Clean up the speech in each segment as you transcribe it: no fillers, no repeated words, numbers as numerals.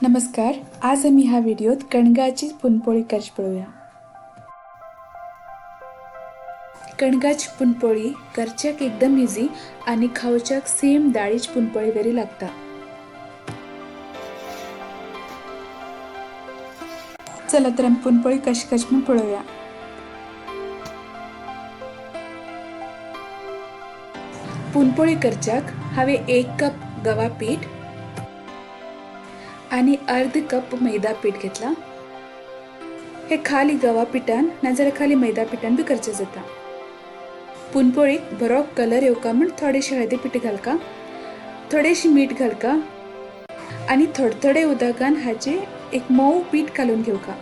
नमस्कार, आज आमी ह्या व्हिडिओत कणगाची पुरणपोळी करची पळोवया। कणगाची पुरणपोळी करच्याक एकदम इजी आणि खावच्याक सेम दाळीची पुरणपोळी वरी लागता। चला तर आमी पुरणपोळी कशी करची म्हूण पळोवया। पुरणपोळी करच्याक हांवें 1 कप गवा पीठ आणि अर्ध कप मैदा पीठ घेतला। हे खाली गवा पिठान नाजाल्यार खाली मैदा पिठान बी करचें जाता। पुरणपोळीक बरो कलर येवका म्हूण थोडेशें हळदी पीठ घालका, थोडेशें मीठ घालका आनी थोडे थोडे उदकान हाचे एक मोव पीठ घालून घेवका।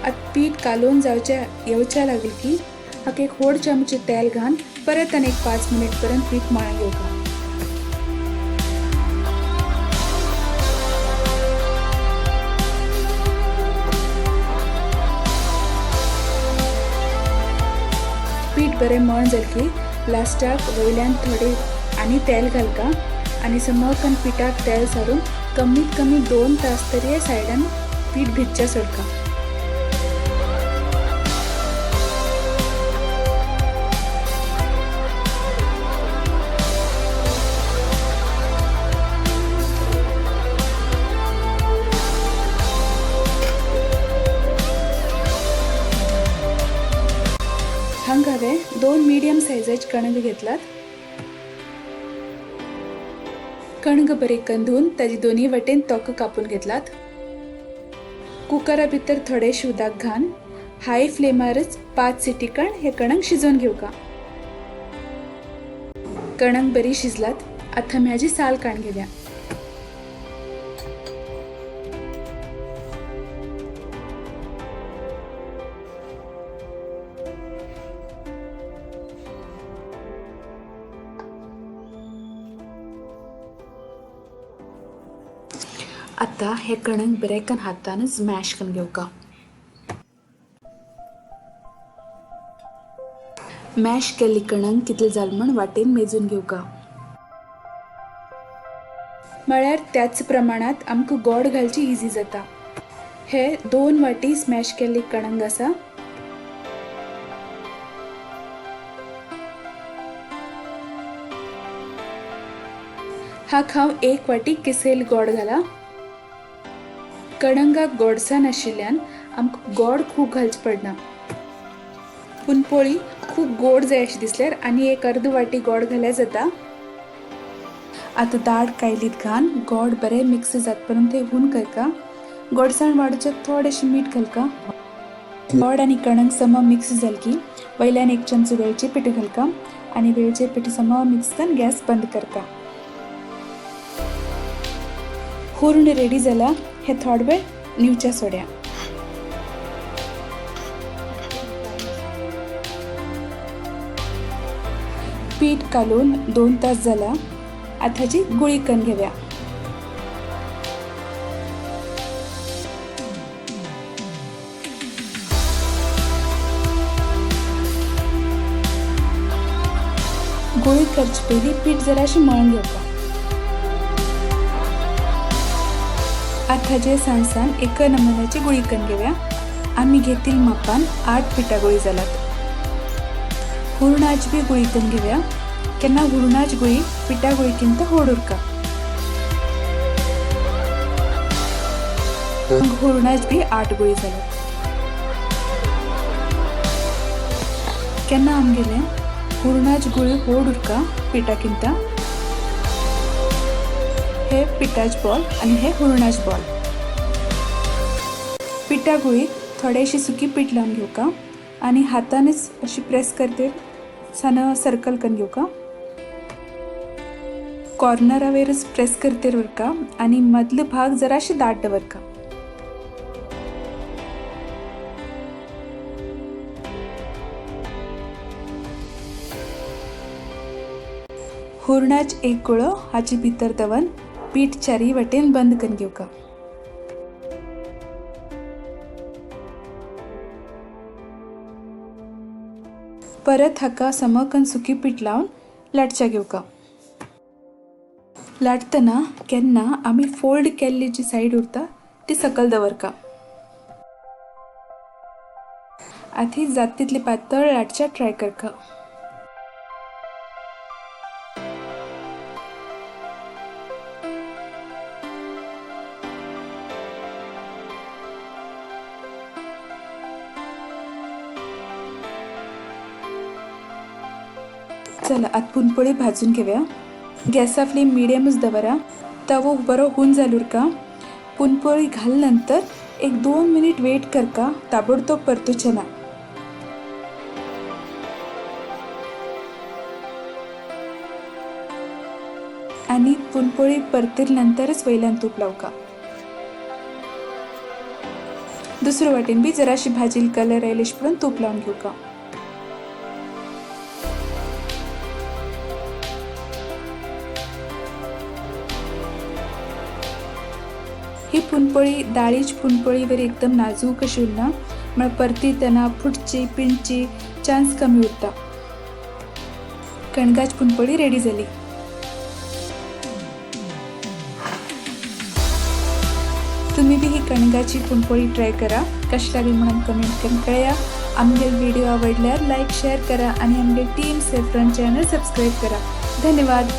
आतां पीठ कालोवन जावच्या येवच्या लागले की हाका एक व्हड चमचे तेल घालून परत आनी एक 5 मिनट पर्यंत पीठ मळून घेवका। पीठ बरें मळून जालें की लास्टाक वयल्यान थोडें आनी तेल घालका आनी समकन पिठाक तेल सारून कमीत कमी 2 तास तरी सायडान पीठ भिजच्या सोडका। हांगा हांवें 2 मीडियम सायजाचे कणंग घेतलात। कणंग बरे कंदून ताजी दोन्ही वटेन तोक कापून घेतलात। कुकरा भितर थोडेशें उदक घालून हाय फ्लेमारच 5 सिटी कण हे कणंग शिजोवन घेवका। कणंग बरी शिजलात। आतां आमी हाजी साल काडून घेवया। आता हे कणंग बरेकन हातानच मॅश करून घेवका। मॅश केल्ली कणंग कितले जाल म्हण वाटेन मेजून घेवका। म्हळ्यार त्याच प्रमाणात आमकां गोड घालची इजी जाता। हे 2 वाटी स्मॅश केल्ली कणंग आसा। हाका हांव 1 वाटी किसेल गोड घाला। कणंगाक गोडसाण आशिल्ल्यान आमकां गोड खूब घालचें पडना। पुरणपोळी खूब गोड जाय अशें दिसल्यार आनी एक अर्द वाटी गोड घाल्यार जाता। आतां दाट कायलीत घालून गोड बरें मिक्स जात पर्यंत तें हून करका। गोडसाण वाडोवच्याक थोडेशें मीठ घालका। गोड आनी कणंग सम मिक्स जाल की वयल्यान 1 चमचो वेलचे पीठ घालका आनी वेलचे पीठ सम मिक्स करून गॅस बंद करता। हुरण रेडी जाला। हे थोडे वेळ निवच्या सोड्या। पीठ कालोवन 2 तास जाला। आतां हाजी गुळी करून घेवया। गुळी करचे पयलीं पीठ जराशें मळून घेवका। आतां हाजे सान सान एका नमुन्याची गुळी करून घेवया। आमी घेतील मापान 8 पिठा गुळी जालात। हुरणाची बी गुळी करून घेवया। केन्ना हुरणाची गुळी पिठा गुळीकिंत व्हड उरका। हुरणाची बी 8 गुळी जालात। केन्ना आमगेले हुरणाची गुळी व्हड उरका पिठाकिंत। हे पिठाचे बॉल आणि हे हुरणाचे बॉल। पिठा गुळीक थोडेशी सुकी पीठ लावन घेवका आणि हातानच अशी प्रेस करते सान सर्कल करून घेवका। कॉर्नरावेरच प्रेस करते वरका आणि मधलो भाग जराशी दाट दवरका। हुरणाच एक गुळो हाचे भितर दवन पीठ चारी वटेन बंद करून घेवका. परत हाका समकन सुकी पीठ लावन लाटच्या घेवका. लाटतना केन्ना आमी फोल्ड केल्ली जी सायड उरता ती सकल दवरका. आतां जात तितली पातळ लाटच्या ट्राय करका. चला आता पुरणपोळी भाजून घेऊया. गॅसा फ्लेम मिडियमच दवरा. तवो बरो हून जालूर का. पुरणपोळी घालनंतर 1-2 मिनिट वेट करका, ताबडतोब परतूचे ना. आणि पुरणपोळी परतल्यानंतरच वयल्यान तूप लावका. दुसरे वाटेन बी जराशी भाजील कलर आयलेश म्हणून तूप लावून घेवका. ही पुरणपोळी दाळीची पुरणपोळी वरी एकदम नाजूक अशी उरना, म्हळ्यार परतीतना फुटची पिंडची चान्स कमी उरता. कणगाची पुरणपोळी रेडी जाली. तुम्ही बी ही कणगाची पुरणपोळी ट्राय करा. कशी लागली म्हणून कमेंट करून कळया. आमगे व्हिडिओ आवडल्यार लाईक शेअर करा आणि आमगे टीम सेफ्रॉन चॅनल सबस्क्राईब करा. धन्यवाद.